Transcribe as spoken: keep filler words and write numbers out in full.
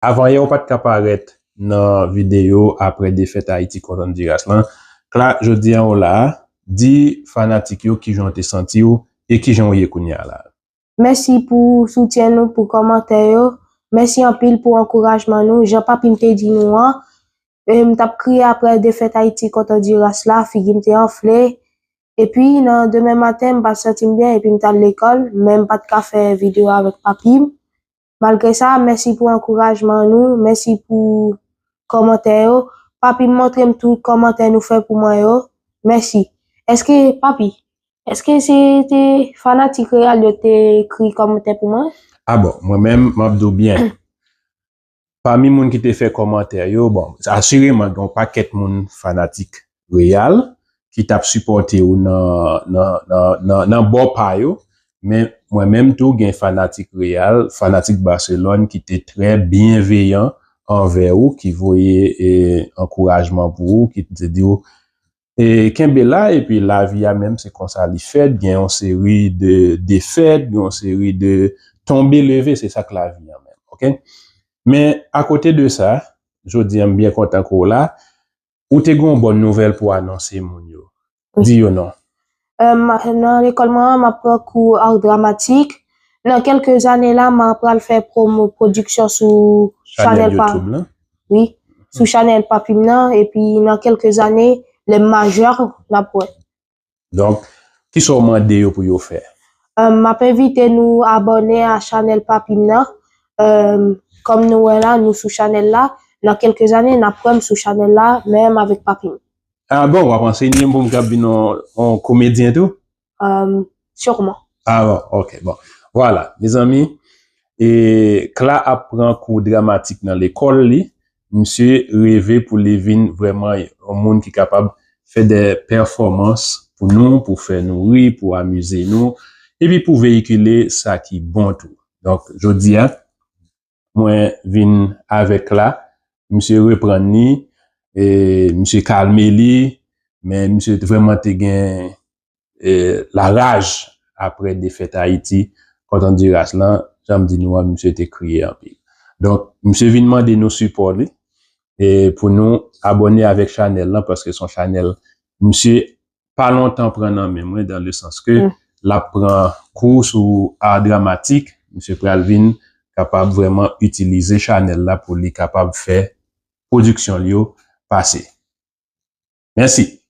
Avan yè ou pa t ka parèt nan videyo apre defèt Ayiti kont Ondiras lan. Kla, jodi a ou la, di fanatik yo kijan w te santi w e kijan w ye kounye a la. Mèsi pou soutyen nou, pou kòmantè yo. Mèsi anpil pou ankourajman nou. Jan papi m te di nou an, e, m t ap kriye apre defèt Ayiti kont Ondiras la, figi m te anfle. Epi nan demen maten, m pa t santi m byen, epi m t al lekòl, men m pa t ka fè videyo avèk papi m. Malgre sa, mèsi pou ankourajman nou, mèsi pou kòmantè yo. Papi m montre m tout kòmantè nou fè pou mwen yo. Mèsi. Èske, papi, èske se te fanatik reyal yo te ekri kòmantè pou mwen? A bon, mwen menm, m ap di w byen. Pami moun ki te fè kòmantè yo, bon, asireman, gen yon pakèt moun fanatik reyal ki t ap sipòte w nan, nan, nan, nan, nan bò pa yo. Men mwen menm tou, gen fanatik reyal, fanatik Baselòn ki te trè byenveyan anvè ou, ki voye e, ankourajman pou ou, ki te di w, e, kenbe la, epi lavi a menm se konsa li fèt, gen yon seri de defèt, gen yon seri de tonbe leve, se sa k lavi a menm, oke? Men akote de sa, jodi a m byen kontan ke w la, ou te gen yon bòn nouvèl pou anonse moun yo. Di yo non. Nan lekòl mwen an, m ap pran kou ar dramatik. Nan kèlke zane la, m ap pral fè pwomo pwodiksyon sou chanèl pa. Wi, sou chanèl papi m nan. Epi nan kèlke zane, lè m majè, n ap wè. Donk, kisa w mande yo pou yo fè? M ap envite nou abòne a chanèl papi m nan. Kòm nou wè la, nou sou chanèl la. Nan kèlke zane, n ap wè m sou chanèl la, menm avèk papi m. A bon, w ap ansenye m pou m kab vin yon komedyen tou? Sûrement. A bon, oke, bon. Vwala, mezanmi, e Kla ap pran kou dramatik nan lekòl li. Misye reve pou li vin vrèman yon moun ki kapab fè de pèfòmans pou nou, pou fè nou ri, pou amize nou, epi pou veyikile sa ki bon tou. Donk, jodi a, mwen vin avèk Kla, misye reprann li, e misye kalme li, men misye vrèman te gen e, laraj apre defèt Ayiti kont Ondiras lan, jan m di nou an, misye te kriye anpil. Donk, misye vin mande nou sipò li, e pou nou abòne avèk chanèl lan, paske se yon chanèl misye pa lontan pran nan men mwen, dans le sens que l ap pran kou sou ar dramatik, misye pral vin kapab vrèman itilize chanèl la pou li kapab fè pwodiksyon li yo pase. Mèsi.